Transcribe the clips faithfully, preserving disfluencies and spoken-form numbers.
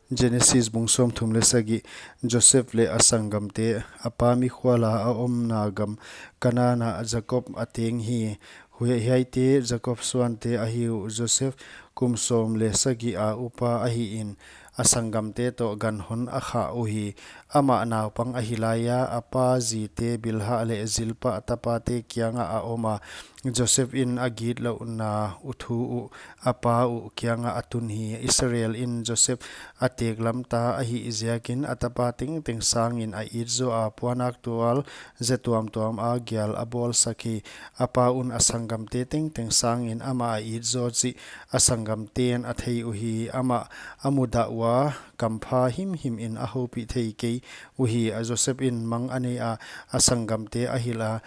Genesis bung sawmthum leh sagih. Joseph leh a sanggamte. A pa mikhual a a omna gam Kanaan ah Jakob a teng hi. Hu-, hiaite Jakob suante ahi uh. Joseph kum sawm leh sagih a upa ahiin, a sanggamte toh ganhon a khah uhi. Amah naupang ahi laia, a pa zite Bilhah leh Zilpah tapate kiangah a om a, Joseph in a gitlouhna uh thu uh a pa uh kiangah a tun hi. Israel in Joseph a teklamta ahih ziakin, a tapa tengteng sangin a it zaw a, puannak tual ze tuamtuam a gial a bawlsak hi. A pa un a sanggamte tengteng sangin amah a it zaw chih a sanggamten a thei uhi. Amah a mudah ua, kampha himhim in a houpih thei kei uhi. A Joseph in mang a nei a, a sanggamte a hilh a,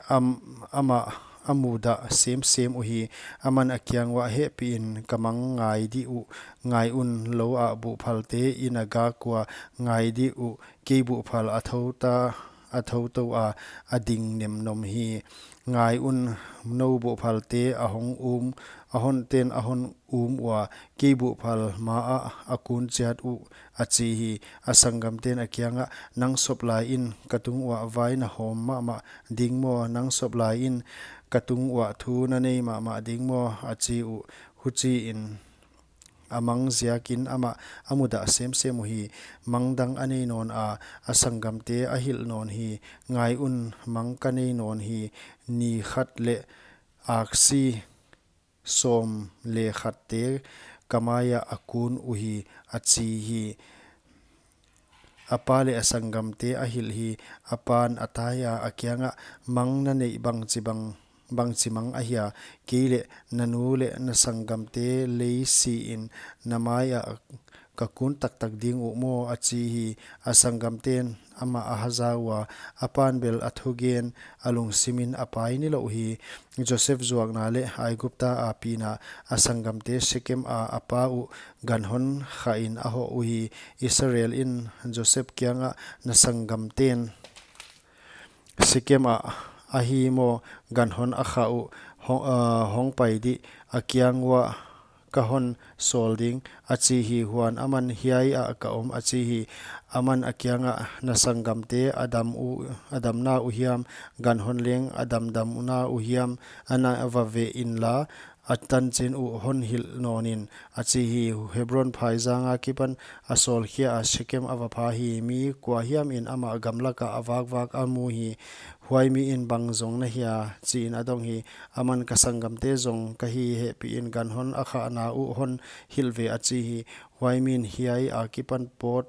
am-, amah a mudah semsem uhi. Aman a kiang uah, hehpih in, ka mang ngai dih uh, ngai un, lou ah buhphalte in a gak ua, ngai dih uh, kei buhphal a thouta, a thoutou a, a ding nemnom hi. Ngai un, nou buhphalte a hong um, a honten a hon um ua, kei buhphal ma ah a kun chiat uh, a chi hi. A sanggamten a kiangah, nang sop lai in ka tung uah vai na hawm mahmah ding maw? Nang sop lai in ka tung uah thu na nei mahmah ding maw? A chi uh. Huchiin a mang ziakin amah a mudah semsem uhi. Mang dang a nei nawn a, a sanggamte a hilh nawn hi. Ngai un, mang ka nei nawn hi. Ni khat leh aksi sawm leh khatte ka mai ah a kun uhi, a chi hi. A pa leh a sanggamte a hilh hi. A pan a tai a, a kiangah, mang na neih bangchi bang, bangchi mang ahia? Kei leh na nu leh na sanggamte lei siin na mai ah ka kun taktak ding uh maw? A chi hi. A sanggamten amah a haza ua, a pan bel a thugen a lungsimin a pai nilouh hi. Joseph zuakna leh Aigupta a pina. A sanggamte Sekem a a pa uh ganhon khahin a hoh uhi. Israel in Joseph kiangah, na sanggamten Sekem ah ahi maw ganhon a khah uh? Hong, ah, hong pai dih, a kiang uah ka hon sawl ding, a chi hi. Huan aman, hiai ah ka om, a chi hi. Aman a kiangah, na sanggamte a dam uh, a damna uh hiam, ganhon leng a damdamna uh hiam, ana va ve inla, a tanchin uh hon hilh nawn in, a chi hi. Hebron phaizang akipan a sawlkhia a, Sekem a va pha hi. Mi kua hiam in amah gamlak ah a vakvak a mu hi. Huai mi in, bang zong na hia? Chiin a dong hi. Aman, ka sanggamte zong ka hi, hehpih in, ganhon a khahna uh hon hilh ve, a chi hi. Huai min, hiai akipan pawt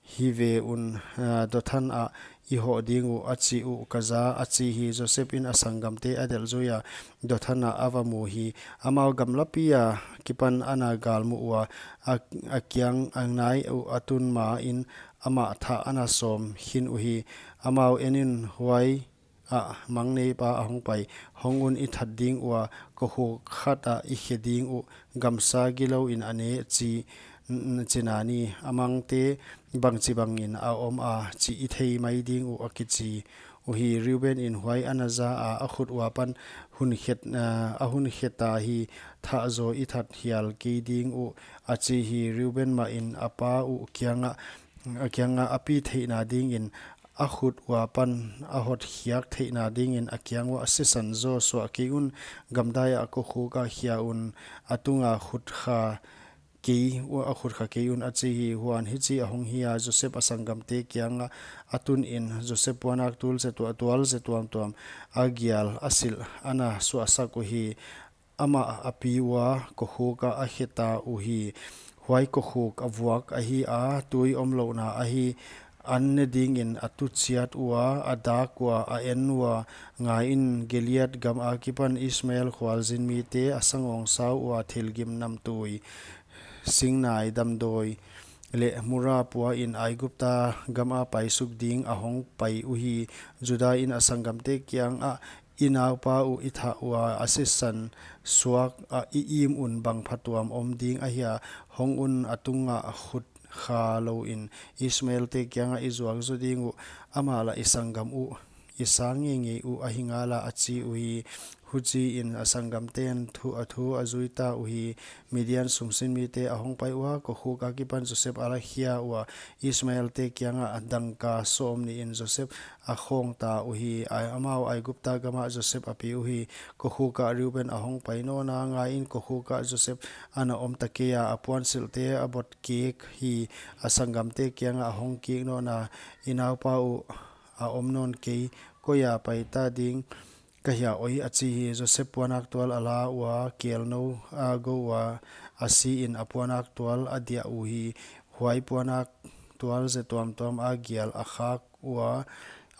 hi ve un, ah, Dothan ah i hoh ding uh, a chi uh ka za, a chi hi. Joseph in a sanggamte a delh zui a, Dothan ah a va mu hi. Amau gamlapi akipan ana galmuh ua, a, a kiang a nai uh a tun main amah thah ana sawm khin uhi. Amau en in, huai ah mangneipa a hong pai. Hong un, i that ding ua, kokhuk khat ah i khe ding uh, gamsa gilou in a ne, chi, n-, n-, chi nani. A mangte bangchibangin a om a, chih i thei mai ding uh, a kichi uhi. Reuben in huai ana za a, a khut ua pan hun khet, ah, a hun kheta hi. Thah zaw i that hial kei ding uh, a chi hi. Reuben mahin a pa uh kiangah, a kiangah a pi theihna dingin a khut ua pan a hotkhiak theihna dingin a kiang uah, sisan zaw suah kei un, gamdai ah kokhuk ah khia un, a tunga khut kha kei u-, a khut kha kei un, a chi hi. Huan hichi a hong hi a, Joseph a sanggamte kiangah a tun in, Joseph puannak tual ze tua-, tual ze tuamtuam a gial a silh ana suahsak uhi. Amah a pi ua kokhuk ah a kheta uhi. Huai kokhuk a vuak ahi a, tui omlouhna ahi. An ne dingin a tu chiat ua, a dak ua, a en ua. Ngai in, Gilead gam akipan Ishmael khualzin mite a sangawngsau ua, thilgim namtui, singnai damdawi leh mura pua in Aigupta gam a paisuk ding a hong pai uhi. Judah in a sanggamte kiangah, i naupa uh i thah ua, a sisan suak ah i im un bang phatuam om ding ahia? Hong un, a tungah khut kha lou in Ishmaelte kiangah i zuak zaw ding uh, amah lah i sanggam uh i sang ngeingei uh ahi ngala, a chi uhi. Huchiin a sanggamten thu, a thu a zuita uhi. Midian sumsinmite a hongpai ua, kokhuk akipan Joseph a lakhia ua, Ishmaelte kianga dangka sawmnih in Joseph a khawngta uhi. Ai, amau Aigupta gama Joseph a pi uhi. Kokhukah Reuben a hongpai nawna, ngaiin, kokhukah Joseph ana omta keia, a puansilhte a botkik hi. A sanggamte kianga a hongkik nawna, i naupa uh a om nawn kei, koia paita ding ka hia oi, a chi hi. Joseph puanaktual a la ua, kelnou a gou ua, a siin a puanaktual a diah uhi. Huai puanaktual ze tuamtuam a gial a khak ua,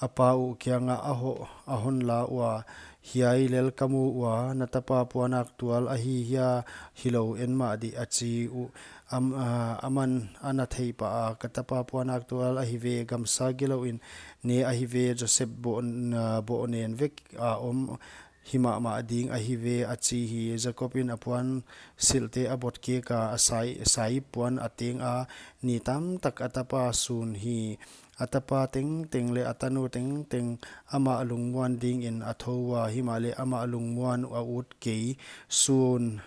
a pa uh kianga a ho-, a honla ua, hiai lel ka mu ua, na tapa puanaktual ahi hia, hilou en mah dih, a chi uh. Am-, a, aman ana theipah a, ka tapa puanaktual ahi ve, gamsa gilouin ne ahi ve, Joseph boh-, a, bohnen vek a om himahmah ding ahi ve, a chi hi. Jacobin a puansilhte a botkik a, a sai-, saip puan a teng a, ni tamtak a tapa sun hi. A tapa tengteng leh a tanu tengteng amah lungmuan dingin a thou ua, himahleh amah lungmuan a ut kei. Sun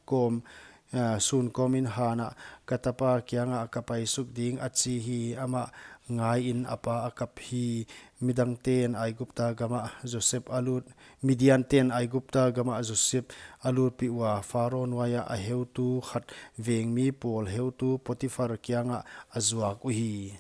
kawm, a, sun kawmin hanah ka tapa kiangah ka paisuk ding, a chi hi. Amah ngaiin a pa a kap hi. Midangten Aigupta gamah Joseph a lut, Midianten Aigupta gamah Joseph a lutpih ua, Pharaoh nuaiah a heutu khat vengmi pawl heutu Potiphar kiangah a zuak uhi.